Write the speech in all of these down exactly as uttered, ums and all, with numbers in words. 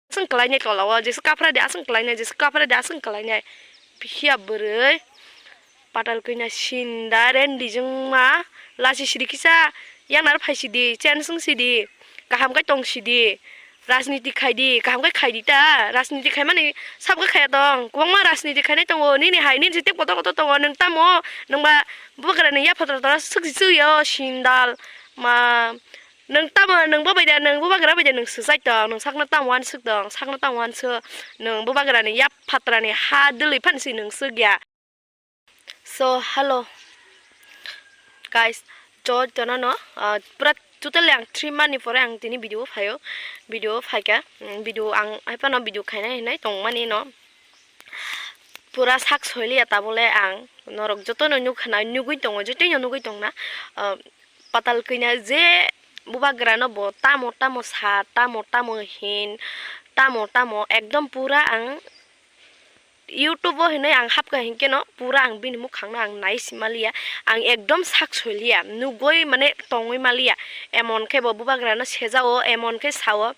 Aswng kwlainai tola o, jesa kaphra de aswng kwlainai, jesa kaphra de aswng kwlainai. Bihia bwrwi. Patal kwina sinda rendi jwngma. Lachi sidi kisa, yang naro phai sidi, chen swng sidi. Kaham khe tong sidi. Rajniti khai di, kaham khe khai di ta. Rajniti khai mani sabo khe khaya tong. Kwbangma rajniti khainai tongo. Nini hai, nini se tei kotor kotor tongo. Nwng tamo, nwng ba bubagra ni yapha tora tora swk si swk ya o sindal. Ma, nwng tamo, nwng bo bai da, nwng bubagra bai da, nwng swchai tong. Nwng sakno tamo uansuk tong, sakno tamo uansuk. Nwng bubagra ni yapha tora ni ha dwlwi phan si nwng swk ya. So, hello guys, joy tono no, ah, pura totally ang three month ni pore ang tini video phaio, video phaikha, mm, video ang hai phano video khainai hinai tongmani no, pura sak soiliya tabole ang norok jotono nukha na, nugui tongo, jotoino nugui tongna, ah, patal kwina je bubagra no bo tamo tamo sa, tamo tamo hin, tamo tamo ekdom pura ang YouTube o hinwi ang hapkha hinkhe no pura ang bini mukhang no ang nai si maliya, ang ekdom sak soiliya, nugwi mane tongwi maliya, emon khe bo bubagra no sejao, emon khe sao,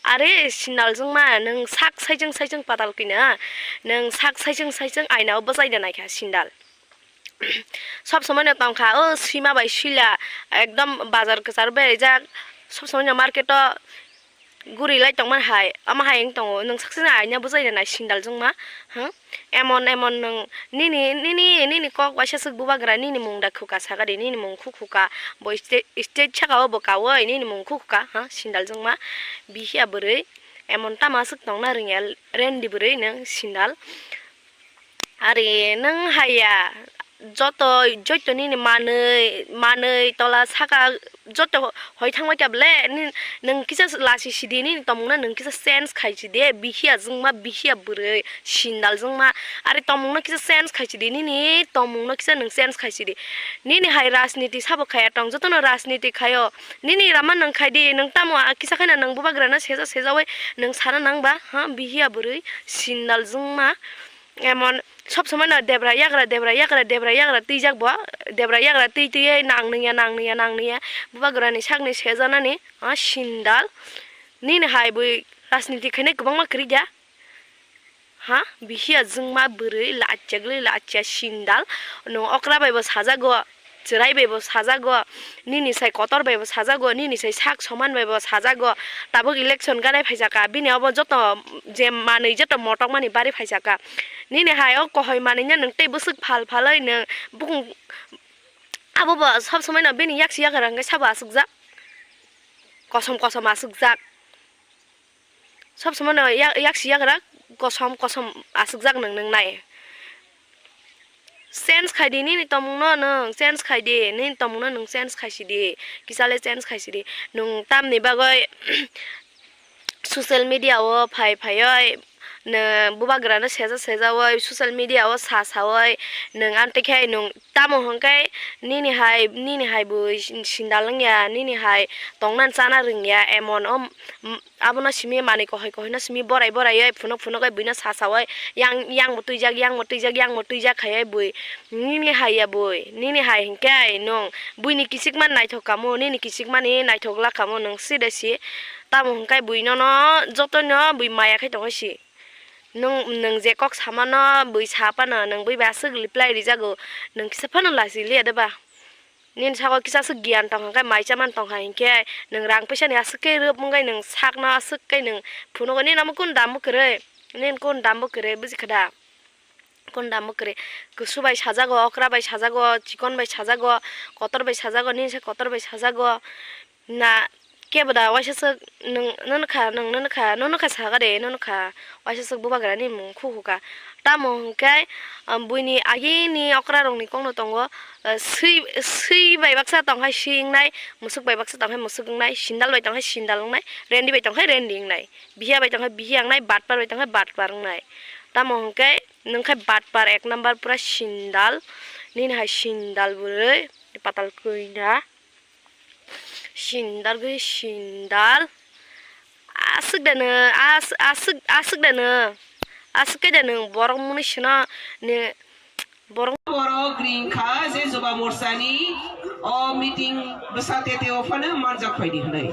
"Are sindal jwngma, nwng sak saichwng saichwng patal kwina, nwng sak saichwng saichwng aina o bwchai da naikha sindal." Sob somoi no tongkha o sima bai sila, ekdom bazar kwcharo beraijak, sob somoi no market o guri lai tongmani hai, omo hai wng tongo, nwng saksa aina bwchai rwnai sindal jwngma, ha? Emon emon nwng nini, nini, nini kok waisa swk bubagra nini mung da khuka sakadi, nini mung khu khuka, bo stage, stage saka o bo kaui nini mung khu khuka, ha? Sindal jwngma, bihia bwrwi, emon tama swk tongna rwngya, rendi bwrwi nwng sindal. Ari nwng haiya, joto, joto nini manwi, manwi tola saka joto hoi thangbai kha ble, ni-, nwng kisa lachi sidi nini tongmungno nwng kisa change khai sidi, bihia jwngma, bihia bwrwi, sindal jwngma, ari tongmungno kisa change khai sidi, nini tongmungno kisa nwng change khai sidi. Nini hai rajniti sabo khaya tong, jotono rajniti khaio, nini rama nwng khai di, nwng tamo a kisa khaina nwng bubagrano seja sejaui nwng sana nang ba, ha, bihia bwrwi, sindal jwngma. Emon sob somoi no debra yagra, debra yagra, debra yagra twijak bo, debra yagra twi twiwi nang nungya, nang nungya, nang nungya, bubagrani sakni sejanani, ah, sindal. Nini hai bui rajniti khainai kwbangma kwrwi ya. Ha? Bihia jwngma bwrwi lachia gwlwi lachia sindal. Nwng okra bai bo sajago. Chwrai bai bo sajago, nini sai kotor bai bo sajago, nini sai sak soman bai bo sajago, tabuk election ganai phaijaka, bini obo joto je manwi joto motokmani bari phaijaka, nini hai o kohoi manwi no nwng tei bwswk phal phalwi nwng bukung abo bo sob somoi no bini yaksi yagra hwnkhe sabo aswkjak, kosom kosom aswkjak. Sob somoi no yak-, yaksi yagra kosom kosom aswkjak nwng nwngnai. Change khai di nini tongmungno nwng, change khai di nini tongmungno nwng, change khai sidi, kisale change khai sidi. Nwng tamni bagwi social media o phai phaiwi nwng bubagrano seja sejawi social media o sa sawi nwng amtwi khe nwng tamo hwnkhe nini hai, nini hai bo sindal wngya, nini hai tongna chana rwngya, emon o, m-, abono simi manwi kohoi kohoino simi borai borai oi phunuk phunuk oi buino sa sawi yang, yang bo twijak, yang bo twijak, yang bo twijak khai oi bui. Nini hai ya bui, nini hai hinkhe nwng buini kichikma naithok kamo, nini kichikmani naithok la kamo nwng sida si. Tamo hwnkhe bui nono jotono bui maya khai tongwi si. Nwng, nwng je kok samano bui sa phano nwng bui bai aswk reply rijago, nwng kisa phano lachi liya de ba? Nini saka kisa aswk giyan tong kha khe mai cha man tong kha hinkhe nwng rang puisa ni aswk khe rwp wngkhe nwng sakno aswk khe nwng phunugo nini omo kun dam bo kwrwi, nini kun dam bo kwrwi buji kha da? Kun dam bo kwrwi, kusu bai sajago, okra bai sajago, chikon bai sajago, kotor bai sajago, nini se kotor bai sajago. Na kebo da waisa swk nwng, nono kha, nwng nono kha, nono kha saga de, nono kha waisa swk bubagra ni mung khu khu kha. Tamo hwnkhe, um, buini agini okra rok ni kok no tongo, uh, swi, swi bai baksa tong kha swi wngnai, musuk bai baksa tong kha musuk wngnai, sindal bai tong kha sindal wngnai, rendi bai tong kha rendi wngnai, bihiya bai tong kha bihiya wngnai, batpar bai tong kha batpar wngnai. Tamo hwnkhe nwng khe batpar ek number pura sindal, nini hai sindal bwrwi patal kwina. Sindal gwi sindal. Aswk da nw, as-, aswk, aswk da nw. Aswk khe da nwng borok mwnwi sino ni borok. Borok ring kha je Joba Morcha ni o meeting bwsa tete o phano manjak phai di hwnwi.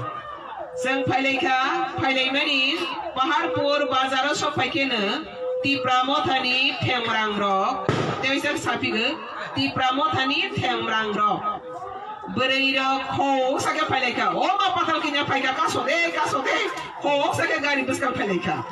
Chwng phailaikha, phailaimani Paharpur bazaro sok phaikheno Tipra Mothani themrang rok, tei sak sapigo Tipra Mothani themrang rok. Bwrwi rok hok sake phailaikha, o ma patal kanya phaikha, kaso de, kaso de, hok sake gari bwskang phailaikha.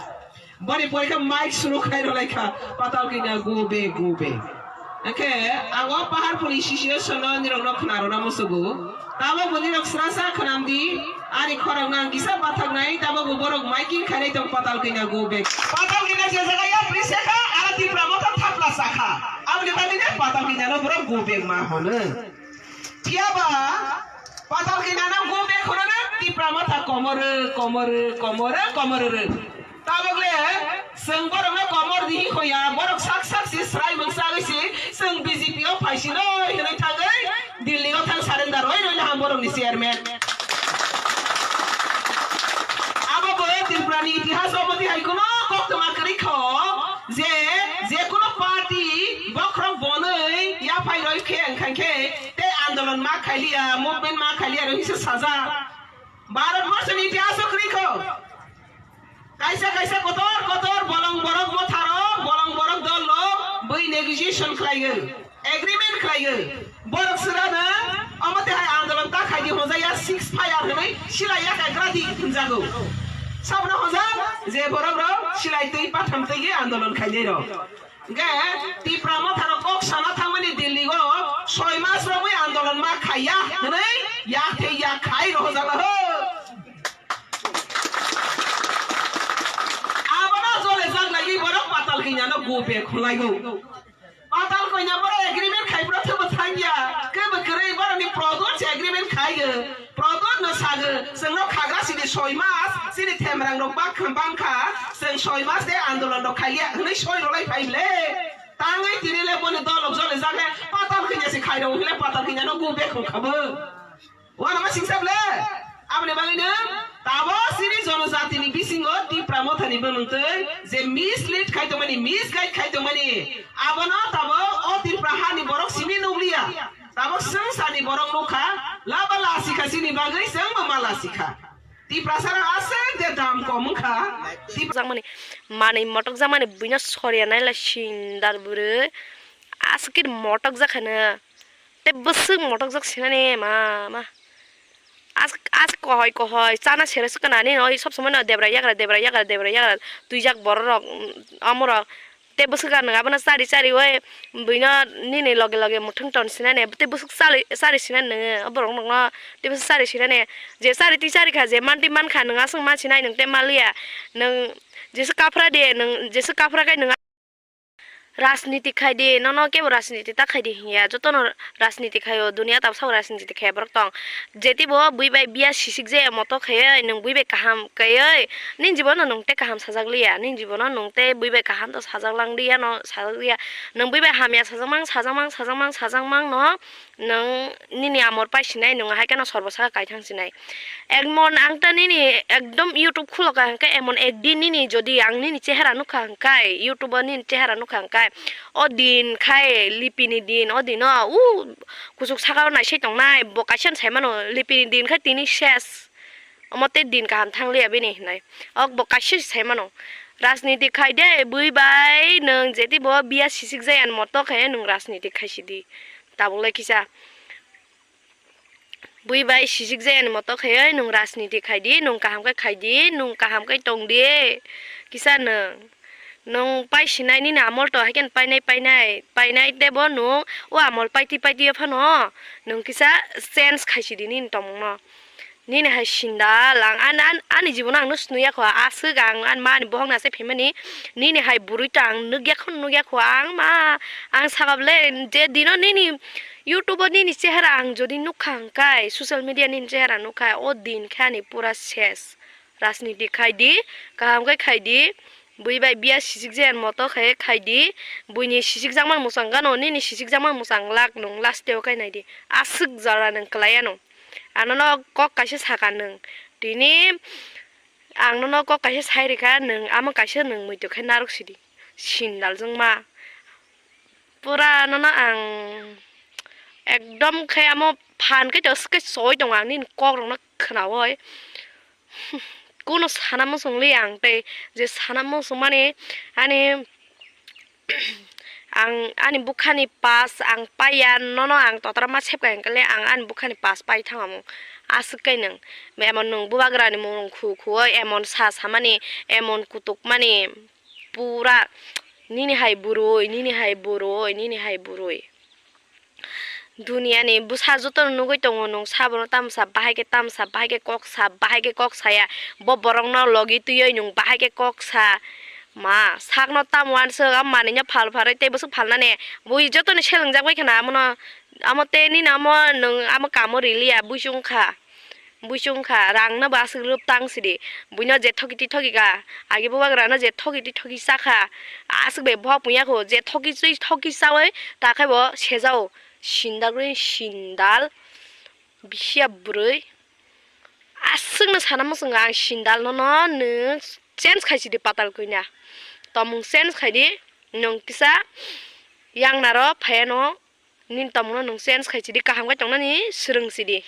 Boni pore khe mic suru khai rwlai kha, patal kanya go back, go back. Hwnkhe ang o Paharpurni situation no nirok no khna rwna musugo. Tabok bo nirok srasa khwnam di, ani khorang no ang kisa bathak nai, tabok bo borok miking khai nai tong patal kanya go back. Patal kanya je jaga yapri se kha, aro Tipra Motha thapla sa kha. Aboni bagwi ne patal kanya no borok go back ma hono. Phiya ba patal kanya no go back hono na Tipra Motha komoro, komoro, komoro, komoro. Tabok le chwng borokno komor di hoya, borok sak sak si srai mung sagwi si chwng B J P o phaisino hinwi thangwi Delhi o thang surrender oi rwino ham borokni chairman. Abo bo Tripura ni itihas o bwtwi hai kuno koktwma kwrwi kho je, je kuno party bokhorok bonwi yaphai roi khe wngkha khe tei andolon ma khailiya, movement ma khailiya rwi se sajak. Bharat borso ni itihas o kwrwi kho. Kaisa kaisa kotor kotor bolong borok motharo, bolong borok dol rok bui negotiation khlaiyo, agreement khlaiyo. Borok sirano omo tei hai andolon ta khaidi hwnjaya six fire hwnwi silai ya kaigra di hwnjago. Sabno hwnjak je borok rok silai twi patham twi andolon khainai rok. Hwnkhe Tipra Mothano kok sana thangmani Delhi o soi mas romwi andolon ma khaiya hwnwi yak thei yak khai rohorjak laho. Abono jole jak lagi borok patal kanya no go back khulaigo. Patal kanya borok agreement khai bro thebo thangya. Kebo kwrwi borokni product se agreement khaigo. Product no sago, chwngno khagra sini soi mas, chini themrang rok bak-, bangkha, chwng soi mas de andolon rok khaiya, hwnwi soi rwlai phai le. Tangwi tini le boni dolok jole jale, patal kanya se khairok hwnwi le patal kanya no go back hwn kha bo. Wana ma singsa ble? Aboni bagwi no, tabo chini jonojatini bisingo Tipra Mothani bwmwng twi je mislead khai tongmani, misguide khai tongmani, abono tabo o Tripura hani borok simi nukliya. Tabok swngcharni borok nukha, laba lasikha chini bagwi chwngbo ma lasikha. Tiprasarok aswk de dam kom wngkha. Tip- Jakmani, manwi motok jakmani buino soriya naila sindar bwrwi. Aswk khe motok jakhano. Tei bwswk motok jak sinani ma, ma. As, as kohoi, kohoi, chana sero swkana nini oi sob somoi no debra yagra, debra yagra, debra yagra twijak borok rok, mm, amorok. Tei bwswk ang nwng abono chari chari oi, buino nini loge loge mwthwng ton sinani, tei bwswk chari, chari sinani nwng, o borok nokno tei bwswk chari sinani, je chari twi chari kha, je man twi man kha, nwng aswk man sinai, nwng tei maliya, nwng jeswk kaphra de, nwng jeswk kaphra khai nwng. Rajniti khai di, nono kebo rajniti ta khai di hinya, jotono rajniti khaio, duniya tabsao rajniti khaiya borok tong. Jetibo bui bai biya sisik jaya moto khaioi, nwng bui bai kaham kaioi, nini jibono nwng tei kaham sajak liya, nini jibono nwng tei bui bai kaham to sajak lang liya no, sajak liya. Nwng bui bai hamya sajak mang, sajak mang, sajak mang, sajak mang no, nwng nini amor pai sinai, nwng hai kheno sorbo saka kaithang sinai. Emon ang ta nini ekdom YouTube khulo ka hwnkhe, emon ekdin nini jodi ang nini chehara nukha hwnkhe, YouTube o nini chehara nukha hwnkhe, o din khai lipini din, o dino u kuchuk saka o naisai tongnai, bo kaisa no sai mano, lipini din khai tini ses, omo tei din kaham thang liya bini hinai, ok bo kaisa se sai mano, rajniti khai de, bui bai nwng jeti bo biya sisik jaya ni moto khe nwng rajniti khai sidi, tabuk lai kisa. Bui bai sijik jaya ni moto khe, oi, nwng rajniti khai di, nwng kaham khe khai di, nwng kaham khe tong di. Kisa nwng, nwng pai sinai nini amol to, hai khe painai, painai, painai tebo nwng o amol paiti, paiti phano nwng kisa change khai sidi nini tongmung no. Nini hai sindal, ang, an, an, ani jibono ang no swnwi ya kho, aswk ang, an, mani bohok na se phaimani, nini hai bwrwi to ang nukya kho, nukya kho, ang ma, ang sakha bwle, je dino nini YouTube o nini chehara ang jodi nukha hwnkhe, social media nini chehara nukha, o din khe ani pura ses. Rajniti khai di, kaham khe khai di, bui bai biya sijik jaya ni moto khe khai di, buini sijik jakmani mwchang gano, nini sijik jakmani mwchang lak nwng last o khe nai di, aswk jora nwng kwlai ano. Ano no kok kaisa saka nwng, tini ang nono kok kaisa sai rikha, nwng amo kaisa nwng muitu khe narwk sidi, sindal jwngma. Pura nono ang ekdom khe amo phan khe to swkhe soi tongo ang nini kok rokno khnaui. Kuno sana muchungli ang tei je sana muchungmani ani ang ani bukhani pas ang paiya nono ang totra ma sepka hingkhe ang ani bukhani pas pai thangmung aswk kai nwng emon nwng bubagrani mung khu khu emon sa samani emon kutuk mani pura nini hai burui nini hai burui nini hai burui. Duniani bwsa jotono nugwi tongo nwng sabono tamsa bahai khe tamsa bahai khe koksa bahai khe kok saya bo borokno logi twiwi nwng bahai khe koksa ma sakno tamo wansuk a manwino phal pharwi tei bwswk phalnani bui jotoni selengjak bai kheno amono amo tei nini amo nwng amo kamo riliya buisong kha. Buisong kha rangno bo aswk rwp tang sidi buino je thoki twi thoki kha agi bubagrano je thoki twi thoki cha kha aswk bai bohak puya kho je thoki twi thoki chawi ta khai bo sejao sindal rwi sindal bisiya bwrwi aswkno sana muchungo ang sindal nono nwng change khai sidi patal kwina tomung change khaidi nwng kisa yangnaro phaiano. Nini tomungno nwng change khai sidi kaham khe tongnani swrwng sidi.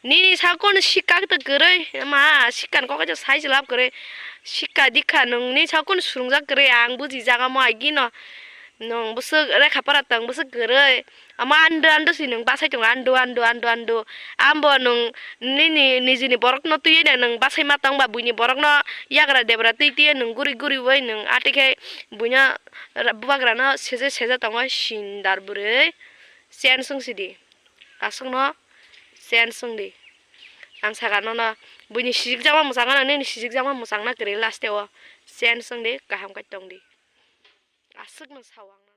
Nini sakon sikka khe kwrwi ma sikkan kok khe sai se lab kwrwi sikka dikha nwng nini sakon swrwngjak kwrwi ang bujijak omo agino nwng bwswk rekha para tong bwswk kwrwi omo ando ando si nwng bachai tongo ando ando ando ando ambo nwng nini nijini borokno twiwi nwng bachai ma tongba buini borokno yagra debra twi twi nwng guri guri bai nwng atikhe buino. Bubagrano seje seje tongo sindar bwrwi. Chen swngsi di. Aswkno chen swngdi. Ang saka nono buini sijikjakma mwchangano nini sijikjakma mwchangna kwrwi last o. Chen swngdi kaham khe tongdi. Aswkno sao ang.